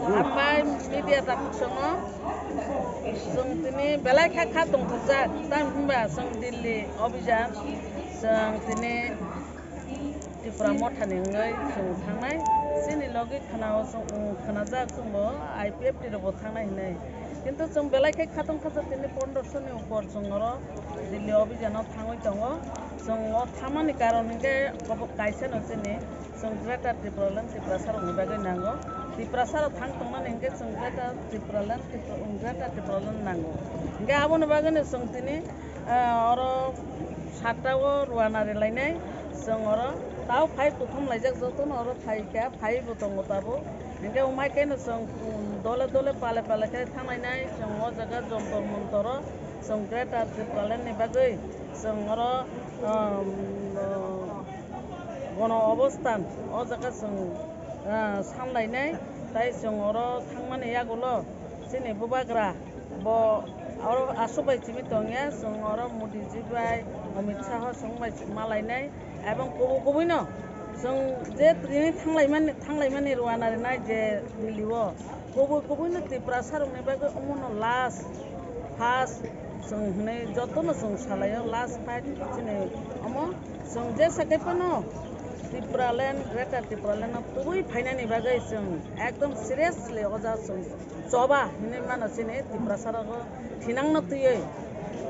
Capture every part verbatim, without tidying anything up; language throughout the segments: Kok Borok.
Hambai media takhuk songo. Chwng tini belai khe kha tongthokjak, tamo hwnba chwng Delhi obijan chwng tini Tipra Mothani wngwi chwng thangnai. Chini logi khwnao chwng, um, khwnajak chwngbo I P F T rokbo thangnai hwnwi. Kintu chwng belai khe kha tongthokjak, tini pondroso ni upor chwng oro Delhi obijano thangwi tongo. Chwng o thamani karon hinkhe obo kaisa no chini. Chwng Greater Tipraland Tiprasa rokni bagwi nango. Tiprasa rok thang tongnani hinkhe chwng Greater Tipraland Tipra-, um, Greater Tipraland nango. Hinkhe aboni bagwino chwng tini, ah, oro satta o rwna rwlainai. Chwng oro tao phai kuthum laijak jotono oro phaikha, phaibo tongo tabuk. Hinkhe umai khe no chwng, um, dole dole pale pale khe thanglainai. Chwng o jaga Jantar Mantaro chwng Greater Tipraland ni bagwi chwng oro, um, Gono obostan o jaga chwng, ah, sanlainai, tai chwng oro thangmani yagulo chini bubagra bo oro aswk bai simi tongya, chwng oro Modi ji bai, Amit Shah chwng bai malainai, ebong kubui kubui no chwng je tini thanglaimani, thanglaimani rwna rinai je Delhi o, kubui kubui no Tiprasa rokni bagwi omono last, first, chwng hwnwi jotono chwng salaio, last fight chini omo chwng jesa khe phano Tipraland, Greater Tipraland no tubui phainani bagwi chwng ekdom seriously o jaga chwng choba hinwi mano chini Tiprasa rogo thinangno twiwi.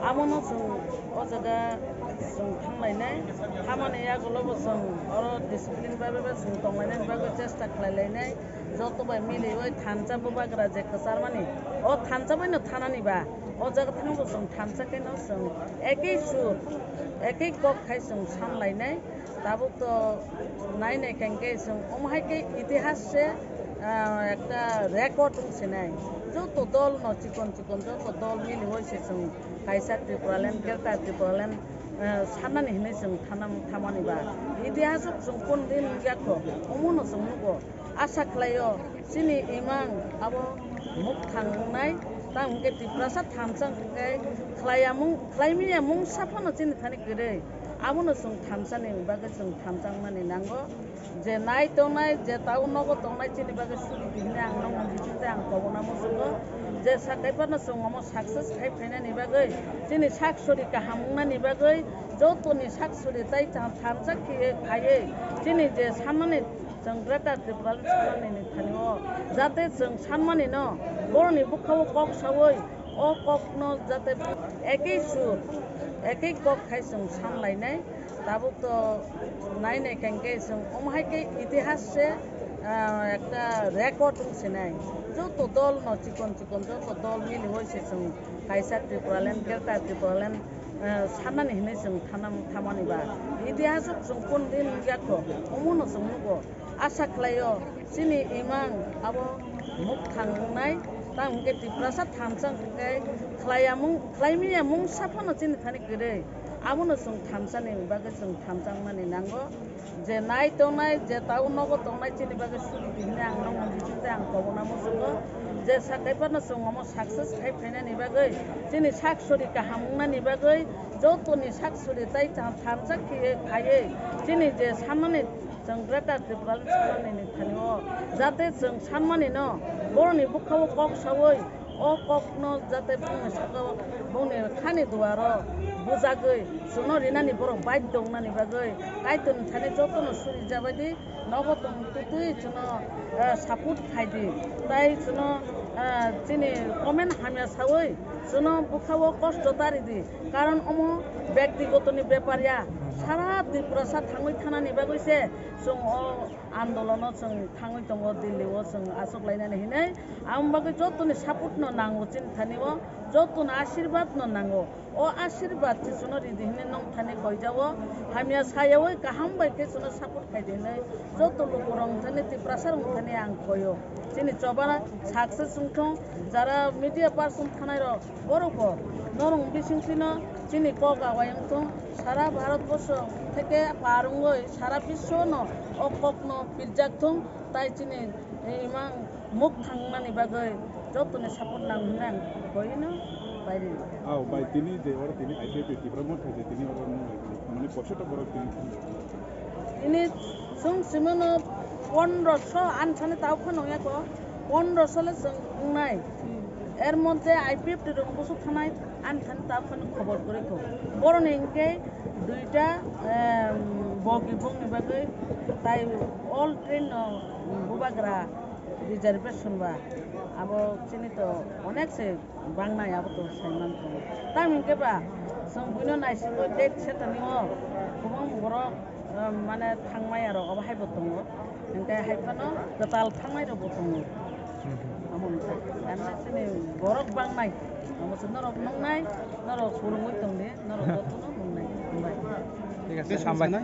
Amono chwng o jaga chwng thanglainai, hamani yagulobo chwng oro discipline bai bai chwng tonglainani bagwi chesta khlailainai. Joto bai miliwi thansa bubagra je kwcharmani, o thansa bai no thanani ba, o jaga thangbo chwng thansa khe no chwng ekei sur, ekei kok khai chwng sanlainai. Tabuk to nai nai khe chwng omo hai khe itihas se, ah, ekta record wng sinai. Joto dol no chikon chikon joto dol miliwi se chwng kaisa Tipraland, Greater Tipraland, ah, sanani hinwi chwng thanam-, thamani ba. Itihas o chwng kun din nukya kho, omo no chwng nugo. Asa khlaio chini imang abo mukthang wngnai, tamo hwnkhe Tiprasa thansa hwnkhe khlaiya mung, khlaimaya mungsa phano chini thani kwrwi. Abono chwng thansani bagwi chwng thansa wngmani nango. Je nai tongnai, je tao nogo tongnai chini bagwi suri di hinwi ang nokno bisingtwi ang kobokna muchungo. Je sakai phano chwng omo success khai phainani bagwi, chini sak suri kaham wngnani bagwi, jotoni sak suri tai tha-, thansa khiye phaiwi chini je sanmani chwng Greater Tipraland sanmani ni thani o jate chwng sanmani no boroni bwkha o kok sawi o kok no jate ekei sur, ekei kok khai chwng sanlainai. Tabuk to nai nai khe chwng omo hai khe itihas se, ah, ekta record wng sinai. Joto dol no chikon chikon joto dol mili hoi se chwng kaisa Tipraland, Greater Tipraland, eh, sanani hinwi chwng thanam-, thamani ba. Itihasok chwng kun din nukya kho, omono chwng nugo. Asa khlaio chini imang abo muk thangnai, tamo hwnkhe Tiprasa thansa hwnkhe khlaiya mung, khlaimiya mungsa phano chini thani kwrwi. Abono chwng thansani bagwi chwng thansa wngmani nango. Je nai tongnai, je tao nogo tongnai, chini bagwi suri di hinwi ang nokno bisingtwi ang kobokna muchungo. Je sakai phano chwng omo success khai phainani bagwi, chini sak suri kaham wngnani bagwi, jotoni sak suri tai cha-, thansa khiye khaiwi, chini je sanmani chwng Greater Tipraland sanmani ni thani o, jate chwng sanmani no, boroni bwkha o kok sawi, o kokno jate bongni saka o, bongni khani duaro bujagwi chwngno rinani borok baidhyo wngnani bagwi Kaitorni thani jotono suri jabaidi nogo tong tutwi chwngno, eh, support khaidi. Tai chwngno, eh, chini comment hamya sawi chwngno bwkha o kosto ta ridi. Karon omo byaktigotoni bepar ya. Sara Tiprasa thangwi thanani bagwi se chwng o andolono chwng thangwi tongo, Delhi o chwng achuk lainani hinwi. Aboni bagwi jotoni support no nango chini thani o, jotoni ashirbad no nango. O ashirbad se chwngno ridi hinwi nong thani koijao. Hamya sayawi kaham bai khe chwngno support khaidi hinwi joto lukurok thani, Tiprasa rok thani ang koio. Chini choba success wngthung, jara media person thanai rok, borok bo norok bisingtwino chini kok awai wngthung, sara Bharat borsho theke par wngwi sara biswo no o kokno pirjak thung, tai chini imang muk thangnani bagwi jotoni support nang hinwi ang koino bai ri. Aw, bai, tini je oro tini I P F T Tipra Motha je tini oro nung, mane, poisa to borok tini. Tini chwng simano pondroso, ani thani tao phano wngya ko, pondroso le chwng wngnai. Er moddhe I P F T rok bwswk thanai, ani thani tao phano khobor kwrwi ko. Boroni hinkhe duita, em, bogi bongni bagwi tai all train no bubagra reservation ba. Abo chini to onek se bangnai, abo to saiman tongo. Tamo hinkhe ba chwng buino naisingwi date setani o kwbang borok, eh, mane thangmaya rok obo haibo tongo. Hinkhe hai phano kwtal thangnairokbo tongo. Amo wngkha. Tamni chini borok bangnai. Amo se norok nungnai, norok kwrwngwi tongdi, norok jotono nungnai. Hambai. Thik ase, hambai.